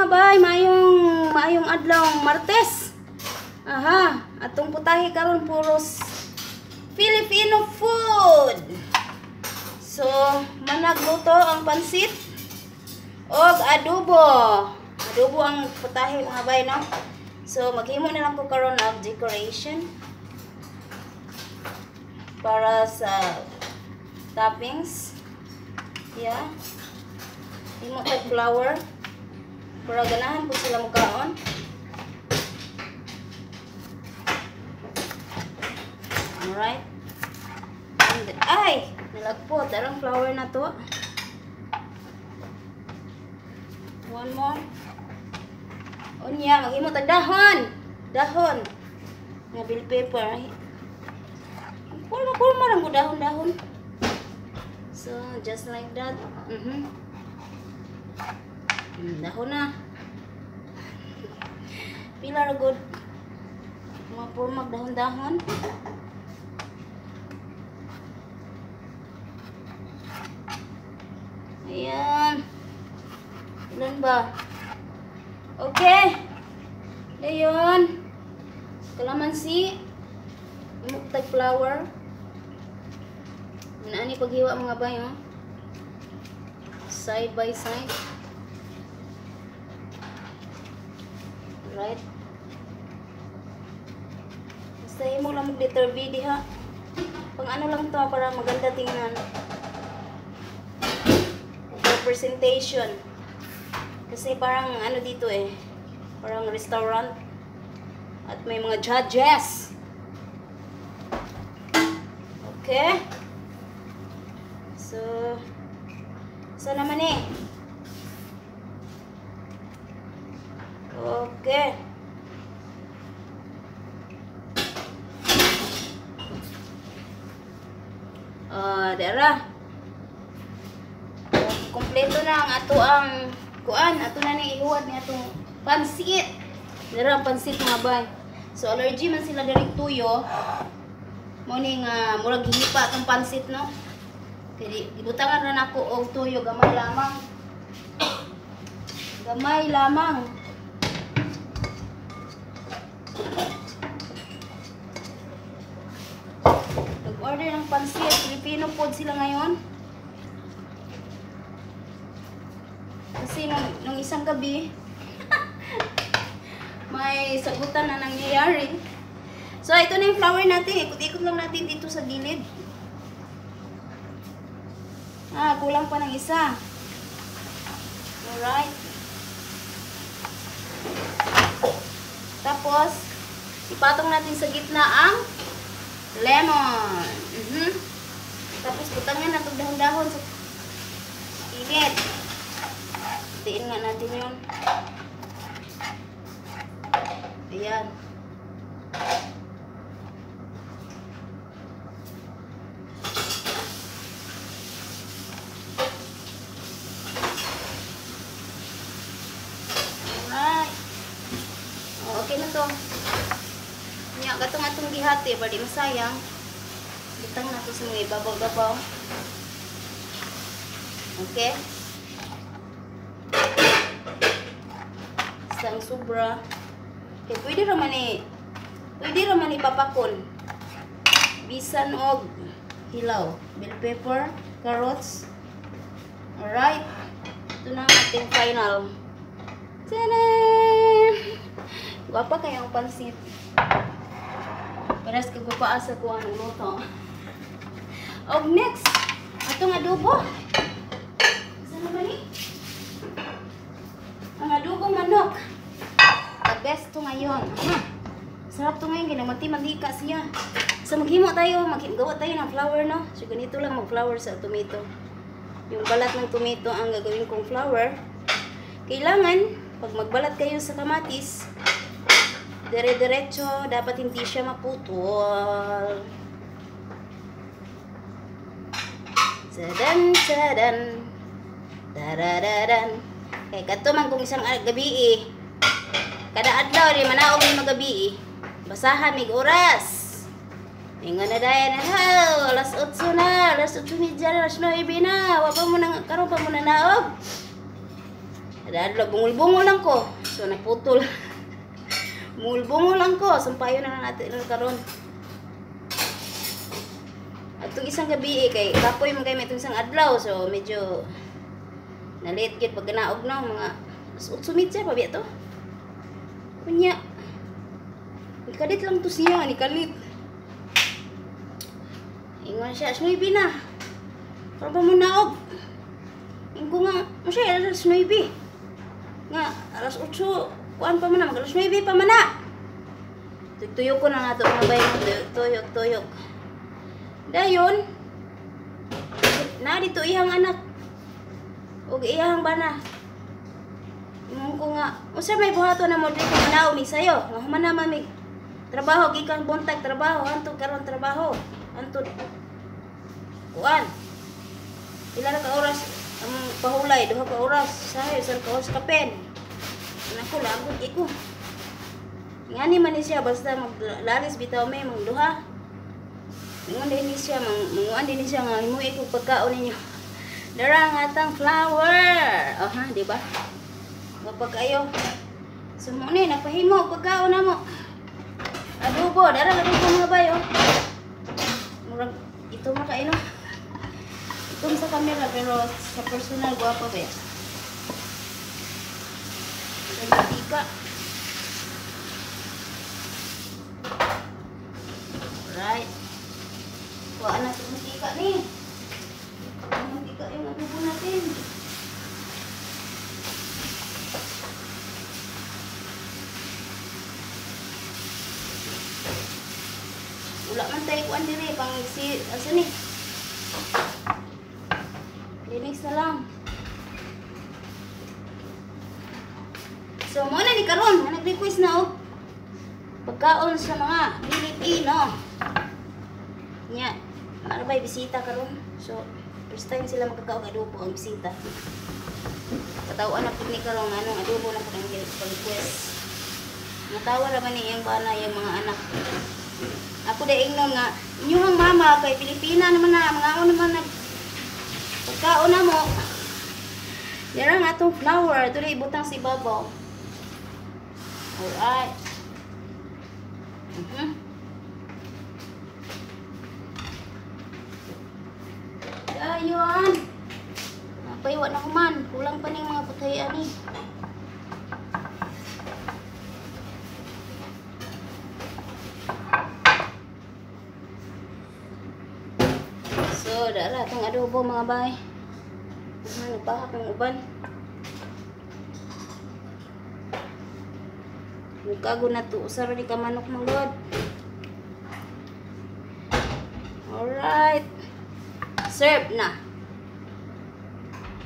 Mga bay, maayong maayong adlaw Martes. Aha, atong putahe karon puros Filipino food. So, managluto ang pansit og adobo. Adobo ang putahe, mga bay, no? So, maghimo na lang ko karon og decoration para sa toppings. Yeah. Himo tag flour para ganahan po sila mukaon. Alright. And, ay! Nalagpo. Tarang flour na to. One more. Unya, maghimo tag dahon. Dahon. Nga bell pepper. Kulma-kulma lang ko dahon-dahon. So, just like that. Dahon na. Pila ra good. Mga purmag dahon-dahon. Ayan. Ilan ba? Okay. Dayon. Kalamansi. Tag flour. Naani paghiwa, mga bay, oh. Side by side. Right. Basta himo lang og letter V diha. Pang ano lang to, para maganda tingnan. For presentation. Kasi parang ano dito eh. Parang restaurant. At may mga judges. Okay. So, so naman eh. Okay. Dara. Kompleto na ang ato ang kuan, ato na ni ihuwat ni atong pansit. Dara ang pansit, mga bay. So allergy man sila diri tuyo. Mo ni nga murag gihipa atong pansit, no. Kay gibutangan ra nako og tuyo gamay lamang. Gamay lamang. Nag-order ng pansit. Filipino food sila ngayon. Kasi nung isang gabi, may sagutan na nangyayari. So, ito na yung flour natin. Ikot-ikot lang natin dito sa gilid. Ah, kulang pa ng isa. Alright. Tapos, ipatong natin sa gitna ang lemon. Tapos, butangan natin dahon-dahon sa gilid. Tiin nga natin yun. Ayan. Alright. Oh, okay na to. Nya, katong atong gihati, bali masayang. Butang na to sa mga ibabaw-babaw. Okay. Isang sobra. Okay, pwede raman ipapakon. Bisan og hilaw, bell pepper, carrots. Alright. Ito na ang ating final. Tadaan! Gwapa kayong pansit. Paras kagwapa sa kuha ng luto. Og next, atong adobo. Saan naman ni? Ang adobo manok. The best to ngayon. Aha. Sarap to ngayon, ginamati-mantika siya. So maghimo tayo, maggawa tayo ng flour, no? So ganito lang mag-flour sa tomato. Yung balat ng tomato ang gagawin kong flour. Kailangan, pag magbalat kayo sa kamatis, dire-diretso, dapat hindi siya maputol. Tadan, tadan. Daradadan. Kay kadto man kung isang gabi eh. Kada adlaw di manaog ni magabi eh. Basahan mig oras. Ingon na dayon, ha, alas 8 na, alas 8:30, alas 9 na. Wa pa mo nang karon pa mo na naog. Kada adlaw bungol-bungol lang ko. So naputol. Bungol-bungol lang ko. Sampayon na lang natin karon. Atong isang gabi eh, kay kapoy man kay itong isang adlaw, so medyo na-late gyud pag ganaog no, mga 8:30 pa biya to. Kunya nikalit lang to siya, nikalit. Ingon siya, 9 na. Karon pa mo naog. Ingon nga, mo siya alas 9. Nga alas 8, kuan pa man na, mag alas 9 pa man na. Tuyok ko na nga to mga bay, tuyok, tuyok. Dayon, na dito iyang anak. Og iyang bana. Ingon ko nga, unsa may buhaton na mo diri ko manaw mi sayo? Nga human na mami. Trabaho gikan buntag trabaho, hantod karon trabaho. Hantod kuan. Pila ra ka oras ang pahulay, 2 ka oras, sayo sa ka oras kapen. Nako lagod ko. Ngani man ni siya basta maglalis bitaw may mong duha. Ingon din ni siya, manguan din ni siya nga himuhi kog pagkaon ninyo. Dara ang atang flower. Oh ha, di ba? Mapagkayo. So mo ni nagpahimo og pagkaon namo. Adobo, dara adobo mga bayo. Murag ito man kaino. Itom sa camera pero sa personal gwapa ba. Mantika. Alright. Kuha na sa mantika ni. Mantika yung adobo natin. Wala man tayo kuan diri pang si asa ni. Linis na lang. So mo na ni karon, nag-request na og pagkaon sa mga Pilipino. Nya, para bay bisita karon. So first time sila magkakaog adobo ang bisita. Katawan na pud ni karon anong adobo na pud ang pag-request. Natawa ra man ni iyang bana iyang mga anak. Ako da ingnon nga inyong mama kay Pilipina naman na, mga naman na pagkaon na mo. Dira nga atong flour, diri ibutang sa ibabaw. Alright. Ayun. Napaywa na human, kulang pa ning mga putahian ni. So, dara atong adobo mga bay. Nagpahak ng uban. Mukago na to. Usara ni ka manok manggod. Alright. Serve na.